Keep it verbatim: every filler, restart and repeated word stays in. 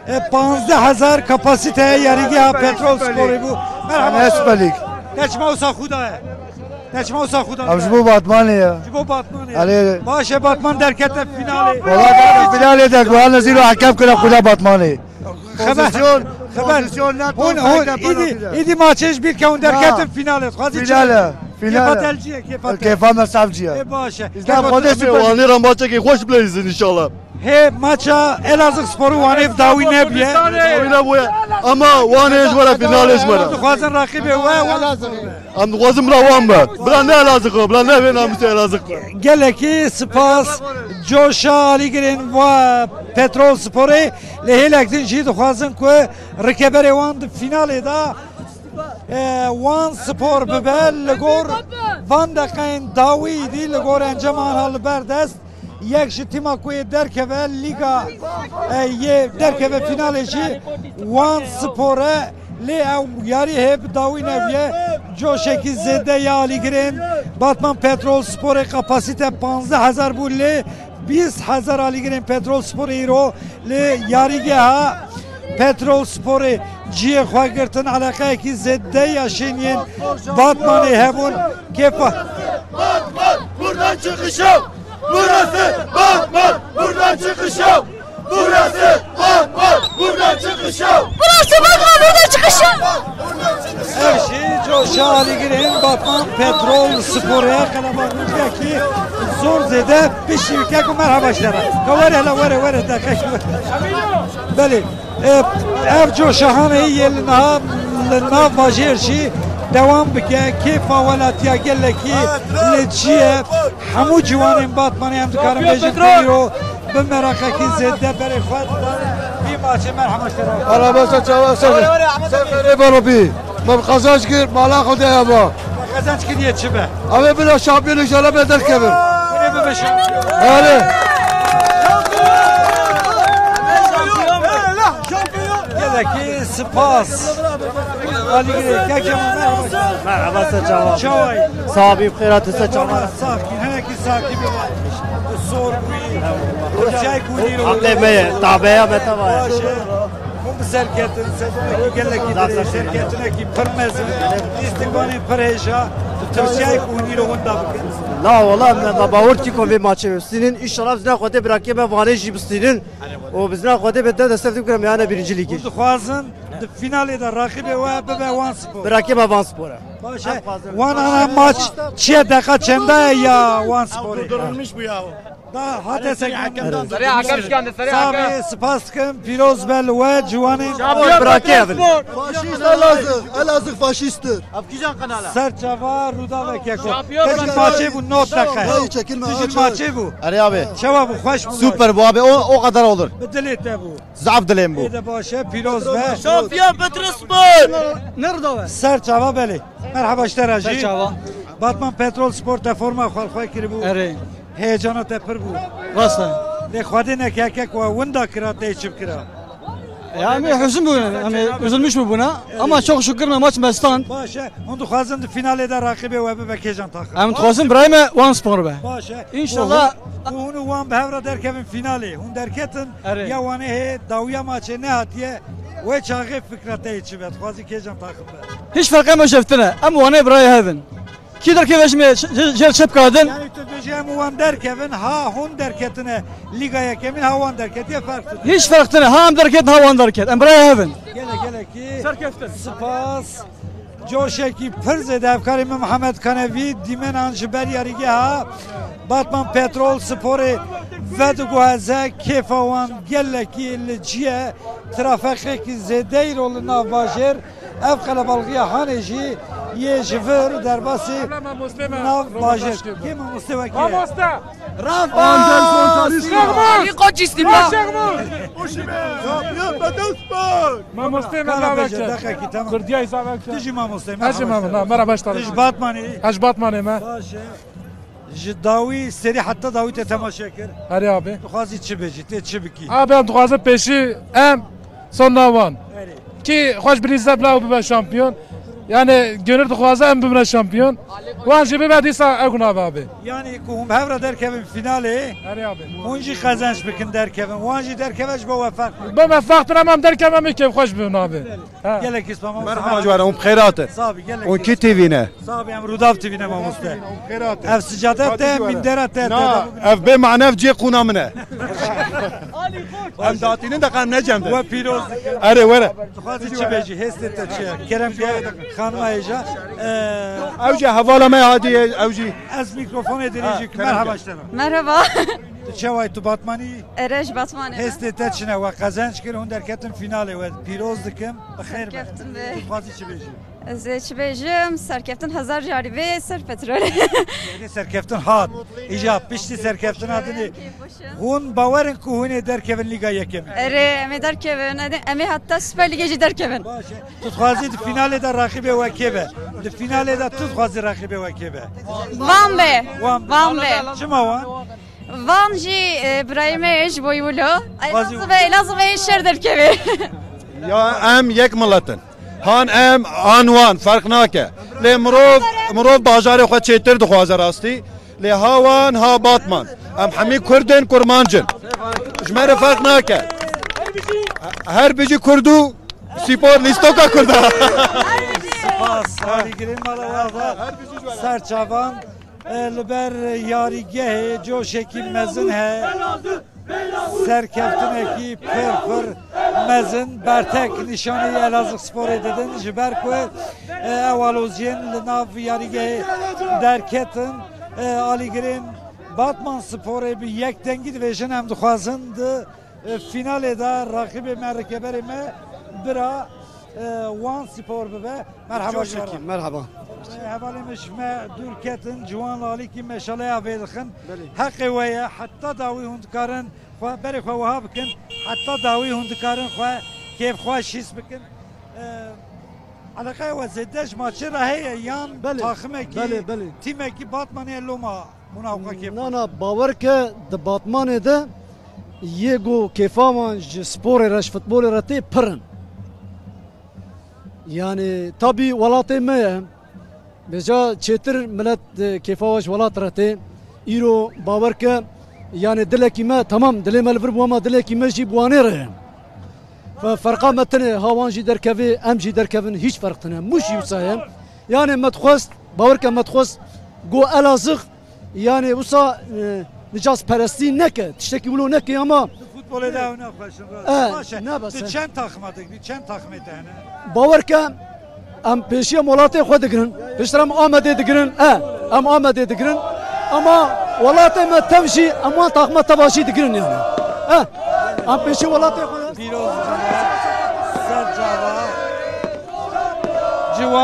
E, panzdeh hezar kapasiteye yarîgeha Petrol Sporê bû. Merhaba. Süper Lig. Te çima wisa xuda ye? Te çima wisa xuda? Ev ji bo Batmanê ye. Ji bo Batmanê. Erê. Baş e, Batman derkete finalê. Wala derkete finalê de, guhana zîro hekem kira xuda Batmanê. Xeber. Pozisyon, xeber. Pozisyon ne, hûn, hûn, îdî, îdî maçê ji bîr ke hûn derketin finalê. Xwazî çi? Finale, finale. Kêfa te li cî ye, kêfa te. Kêfa me sav cî ye. Ê, baş e. Îzna Xwedê süper. Wanê re maçekê xweş bileyzin înşallah. Hê maça Elazığspor û Wanê bi dawî nebûye. Dawî nebûye. Ama Wanê ji we re finalê ji me re. Dixwazin raqîbê we, we. Em dixwazin bila wan be. Bila ne Elazığ be, bila ne vê namûsê Elazığ be. Gelekî spas. Coşa alîgirên va Petrol Sporê, lê hêlek din jî dixwazin ku rikeberê wan di finalê de, e, Wan Spor bibe li gor van deqeyên dawî dî li gor encama anha li ber dest. Yek ji tîma ku yê derkeve lîga, e, yê derkeve finalê jî Wan Spor e. Lê ew yarî hê bi dawî neviye. Coşekî zêde ya alîgirên Batman Petrol Sporê, kapasite panzdeh hezar bû, lê bîst hezar alîgirên Petrol Sporê îro li yarîgeha Petrol Sporê cihê xwe girtin. Eleqeyekî zêde ya şêniyên Batmanê hebûn. Kêfa. Batman, buradan çıkış yok. Burası Batman, buradan çıkış yok. Burası Batman, buradan çıkış yok. Burası Batman, buradan çıkış yok. Ev jî coşa alîgirên Batman Petrol Sporê, qelebalixiyekî zor zêde. Piştî wike ku merheba ji te re. Ka were hele, were, were, deqek. Belê. E, ev coşa hanê yê li niha, li nav bajêr jî dewam bike. Kêfa welatiya gelekî li cî ye. Hemû ciwanên Batmanê em dikarin bêjin ku îro bi meraqekî zêde berê xwe didin vî maçê. Merhaba ji te re. Merhaba, ser çava, ser. Ser berê baro bî. Me bi qazanç kir, mala xwe de heba. Me qazanç kiriye çi be? Em ê bila şampiyonê ji me derkevin. Hûn ê bibe şampiyon. Erê. Gelekî spas. Alîgirê, kek Cemal, merhaba. Merhaba, ser çava. Çaway. Sabî, xêra tu ser çava. Sakin, hinekî sakin be. Zor bûyî. Tirşayek hûnî ro. Haqê me ye, tabeya me teva ye. Baş e. Hûn bi serketin, sezonekî gelekî dirêj, serketinekî pir mezin. Lîstikvanên pir hêja. Tu tirşayek hûnî ro winda bikin. La, wala, me, me bawer dikî ku vê maçê bistînin. Înşallah bizna xwedê birakê me Vanê jî bistînin. Û bizna xwedê be de destef dikire meyane birinci lîgê. Hûn dixwazin di finalê de raqîbê we bibe Wan Spor. Birakê me Van Spor e. Baş e. Wan ana maç çiye, deqa çenda ye ya Wan Sporê? Durdurulmuş bu ya. Da hate sekmen. Serê hakem şikande, serê hakem. Sabê, spas dikim, pîroz be li we ciwanên. Birakê evin. Faşist Elazığ, Elazığ faşisttir. Ev kîjan kanal e? Ser çava Rûdawek Yeko. Şampiyon. Tijî maçê bû, not deqe. Dayı çekilme, aç, aç. Tijî maçê bû. Erê abi. Çawa bû, xweş bû. Süper bu abi, o, o kadar olur. Bi dilê te bû. Zaf dilêm bû. Ê de baş e, pîroz be. Şampiyon Petrospor. Ne Rûdawe? Ser çava belê. Merhaba ji te re jî. Ser çava. Batman Petrol Spor te forma xwe li xwe kiribû. Erê. Heyecana te pir bû. Rast e. Lê Xwedê neke heke ku we winda kira, te çi bikira? Ya, em ê huzin bûne, em ê üzülmüş bûbûne. Ama çok şükür me maç me stand. Baş e. Hûn dixwazin di finalê de raqîbê we bibe kêjan taxim? Em dixwazin birayê me Wan Spor be. Baş e. Înşallah. Û hûn û wan bi hev re derkevin finalê. Hûn derketin, erê, ya Wanê hê dawiya maçê nehatiye. Wê çaxê fikra te yê çi be? Dixwazî kêjan taxim be? Hiç ferqê me jeftine. Em Wanê birayê hev in. Kî derkeve ji me, ji, ji, jê çi bikadin? Yani tu dibêjî em û wan derkevin, ha hûn derketine Lîga Yekemîn, ha wan derketiye, ferq tune. Hiç ferq tune. Ha em derket, ha wan derket. Em birayê hev in. Gelek, gelekî. Serkeftin. Spas. Coşekî pir zêde hevkarê min Mihemed Kanevî dîmenan ji ber yarîgeha Batman Petrol Sporê vediguheze, kêfa wan gelekî li cî ye. Trafîkekî zêde îro li nav bajêr. Ev qelebalxiya hanê jî yê ji vir derbasî nav bajêr. Kê mamoste wekî ye? Mamoste! Rafa! Anderson Talisca! Koç istifa! Şampiyon Petrospor! Mamoste me naveke. Deqekî, tamam. Kurdiyayî zaveke. Tu jî mamoste me. Ez jî mamoste, merhaba, ji te re. Tu ji Batmanê? Ez ji Batmanê me. Baş e. Ji dawî serî heta dawî te temaşe kir. Erê abi. Dixwazî çi bêjî, tê çi bikî? Abi, em dixwazin pêşî em, sonra wan. Erê. Kî xweş bilî zeb law bibe şampiyon. Yani gönül dixwaze em bibine şampiyon. Wan jî bibe dîsa ew nava be. Yani ku hûn bi hev re derkevin finalê, Erê abi. Hûn jî qezenç bikin derkevin. Wan jî derkeve ji bo wefaq. Be wefaq din em derkevin em kêfxweş bibin abi. Ha. Gelek îspa mamoste. Merhaba ji we re, hûn bi xêr hatin. Sağ ol, gelek. Hûn kî T V ne? Sağ ol, em Rûdaw T V ne mamoste. Ev sicate te, mindera te, te. Na, ev bê mane ev cê qûna min e. Em datînin de qan necem de. We pîroz dikim. Erê were. Dixwazî çi bêjî? Hêstê te çi ye? Kerem ke xanima hêja. Ee, Ew jî hevala me hatiye, ew jî. Ez mîkrofonê dirêjî kim. Merhaba ji te re. Merhaba. Tu çawa yî, tu Batmanî? Erê, ji Batmanê me. Hêstê te çi ne? We qezenc kir, hûn derketin finalê, we pîroz dikim. Bi xêr be. Serkeftin be. Tu dixwazî çi bêjî? Ez ê çi bêjim? Serkeftin hezar carî bê ser petrolê. Êdî serkeftin hat. Îja piştî serkeftina dinê. Hûn bawer in ku hûn ê derkevin Lîga Yekemê? Erê, em ê derkevin. Em ê heta Süper Lîgê jî derkevin. Baş e. Tu dixwazî di finalê de raqîbê we kê be? Di finalê de tu dixwazî raqîbê we kê be? Van be. Wan be. Van be. Çima wan? Van jî, e, birayê me ye ji bo Yulo. Elazığ be, Elazığ be şer derkeve. Ya em yek milet in. Han em, han wan, ferq nake. Lê mirov, mirov bajarê xwe çêtir dixwaze rastî. Lê ha wan, ha Batman. Em hemî Kurd in, kurmanc in. Ji me re ferq nake. Her bijî Kurd û spor lîstoka Kurda. Spas, harî girê mala we va. Ser çavan, e, li ber yarîgehê coşekî mezin heye. Serkeftinekî pir pir mezin, bertek nîşanî Elazığ Sporê didin, ji ber ku, e, ew aloziyên li nav yarîgehê derketin, e, alîgirên Batman Sporê bi yek dengî dibêjin, em dixwazin di, e, finalê de raqîbê me, rikeberê me bira, e, Wan Spor bibe. Merhaba, Coşekî, merhaba. Hevalê min ji me dûr ketin, ciwan li alîkî meşaleya vê dixin. Belê. Heqê we ye, heta dawî hûn dikarin xwe, berê xwe wiha bikin, heta dawî hûn dikarin xwe kêfxweş hîs bikin. Ee, eleqeya we zêde ji maçê re heye yan Belê, taximekî, belê, belê. Tîmekî Batmanê ye loma? Hûn ewqa kêf Na, na, bawer ke di Batmanê de yê ku kêfa wan ji sporê re, ji futbolê re tê pir in. Yani tabî welatê me ye. Vêca çêtir milet, e, kêfa we ji welat re tê. Îro bawer ke, yani dilekî me, temam, dilê me li vir bû, ama dilekî me jî bi wanê re ye. Fe-, ferqa me tine, ha wan jî derkevê, em jî derkevin, hiç ferq tine. Mûş jî wisa ye. Yani me dixwest, bawer ke me dixwest, go Elazığ, yani wisa, e, nicazperestî neke, tiştekî wilo neke ama Futbolê de ew ne xweş in, rast. E, Baş e. Ne bes e. Tu çend taxima dikî, çend taximê te hene? Bawer ke em pêşiya welatê xwe digirin. Piştre em Amedê digirin. E, em Amedê digirin. Ama welatê me tev jî, em wan taxima teva jî digirin yani. E, em pêşiya welatê xwe Pîroz digirin. Ser çava. Ciwan.